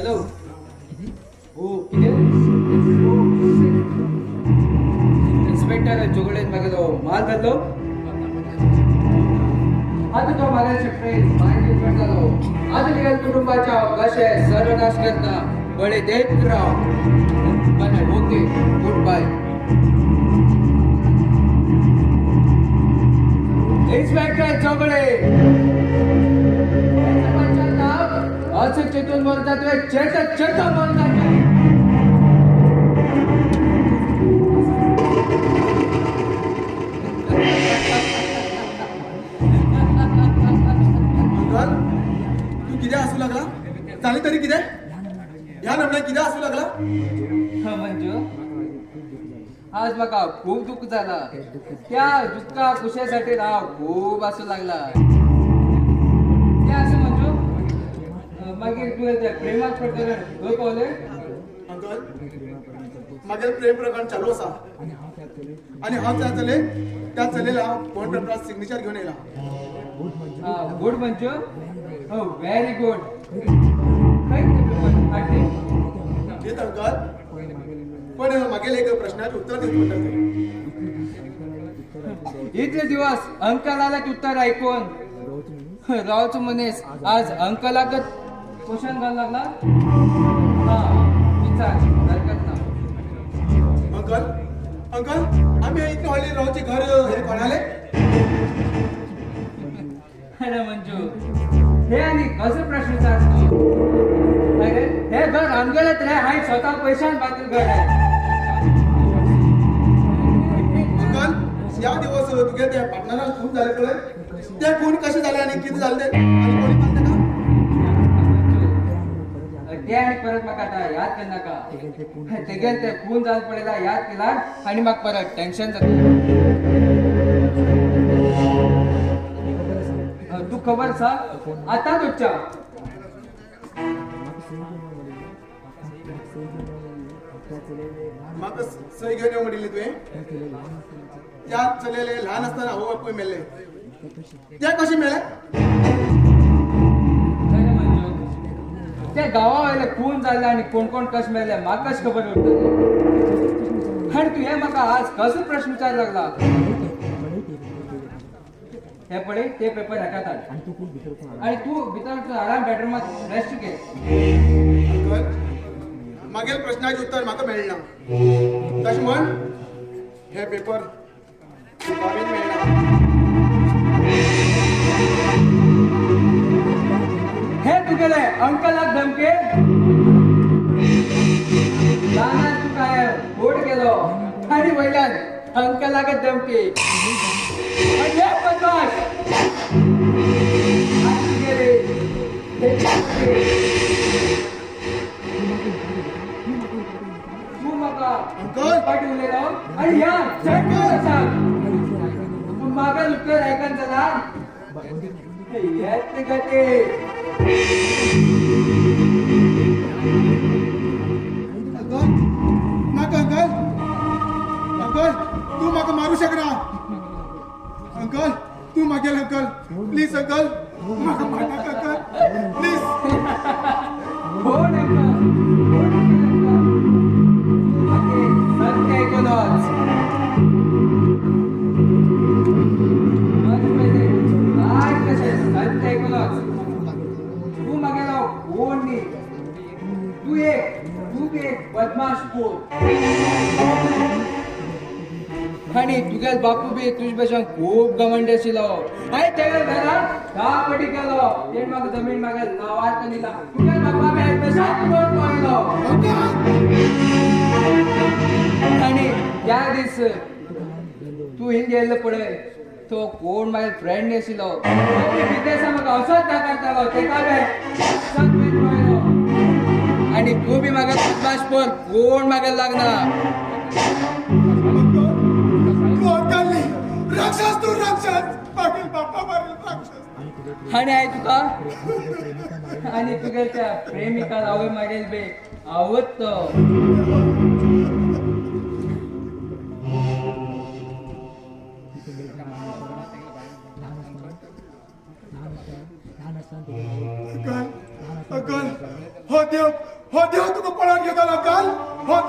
Hello. हो, कितें inspector जोगळेन मागेलो माल घातलो. आता तो मागेल शक्य मागीर जालो. आता तुगेल्या कुटुंबाच्या कशें सर्वनाश करता बळे देत राव. बरें, okay, good bye. Inspector Jogale, असं चेतून बोलतात, चेत चेत बोलतात. अंकल, तू कितें आसूं लागला? जालें तरी कितें? ह्या नमळ्याक कितें आसूं लागला? मंजू, आज म्हाका खूप दुःख झाला. त्या दुःखा कुशासाठी राव खूप असू लागला. ते असं मंजू, मागीर तुवें त्या प्रेमात पडटलें खंय पावलें? अंकल, मागेल प्रेम प्रकरण चालू आसा आनी हांव त्या चले त्या चलेला हांव बॉन्ड पेपरार सिग्नेचर घेवन येयला. गुड मंजू, हो, व्हेरी गुड. खंय ते पेपर हाडले? घेत अंकल, पण मागेल एक प्रश्नाचें उत्तर दिवचें पडटलें. इतले दिवस अंकलालाच उत्तर ऐकून रावचो मनीस आज अंकलाकच क्वेश्चन घालू लागला. हा, विचार, हरकत ना. अंकल, अंकल, आमी इतलें व्हडलें रावचें घर हें कोणालें? अरे मंजू, हे आणि कसं प्रश्न विचारतो तू? अरे, हे घर आमगेलेच रे. हाय स्वतः पैशान बांधील घर आहे. अंकल, ह्या दिवस तुगे त्या पार्टनरान खून जाले पळय, ते खून कशें जाले आनी कितें जालें तें आनी कोणी मारलें का? ते आणि परत म्हाका आता याद करनाका. तेगेल ते खून जाल पडला याद केला आणि म्हाका परत टेन्शन जाता. तू खबर आसा आतांच वच्चा. म्हाका सय घेवन यो म्हणिल्ली तुवें. त्या चलेले ल्हान आसतना आवय बापूय मेल्ले, ते कशें मेले? अरे मंजू, त्या गांवा वयले खून जाले आनी कोण कोण कशें मेले म्हाका कशें खबर उरतलें? आनी तूं हे म्हाका आज कसो प्रश्न विचार लागला? हे पळय, ते पेपर हाकात हाड आनी तूं भितर वचून आराम बेडरुमांत रेस्ट घे. अंकल, मागेल प्रश्नाचें उत्तर म्हाका मेळना, तशें म्हण हे पेपर तुका बीन मेळना. हे तुगेले अंकलाक धमके लहानान तू काय गोड केलो आणि वयल्यान अंकलाक धमकी. आणि हे बदमाश आणि तुगेले हे धमकी. तू म्हाका अंकल! फाटी उलयलो आणि ह्या चेंडू सांग तू म्हाका उत्तर आयकन जाल्यार येत गती. अंकल, नाका अंकल, अंकल, तूं म्हाका मारूं शकना. अंकल, तूं मागेल अंकल, प्लीज अंकल, म्हाका मारनाका अंकल, प्लीज. कोण अंकल? कोण अंकल? अंकल? सत्य ऐकूनच मत पहिले काय कशें सत्य ऐकूनच. तूं मागेलो कोण न्ही. तूं एक, तूं बी एक बदमाश पोर आनी तुगेल बापू बी तुजे भशेन खूब घमंड आशिल्लो. हांवें तेगे घरा 10 पटी केलो. तेणें म्हाका जमीन मागेल नांवार दिला. तुगेल बापा बी तशेंच कोण पावयलो. आनी त्या दीस तूं हिंग गेल्लो पळय, तो कोण म्हागे फ्रेंड आशिल्लो, बिजनेसा म्हाका असोच दाखयतालो, तेका बी असोच पावयलो. आनी तूं बी म्हाका बदमाश पोर कोण मागेल लागना. तूं अंकल न्ही, राक्षस तूं, राक्षस. मागील बापा मारील राक्षस. आनी हांवें तुका आनी तुगे त्या प्रेमिकान आवय मागेल बे आवत तो. अंकल, अंकल, हो. देव, हो देव तुका पळोवन घेतलो अंकल, हो.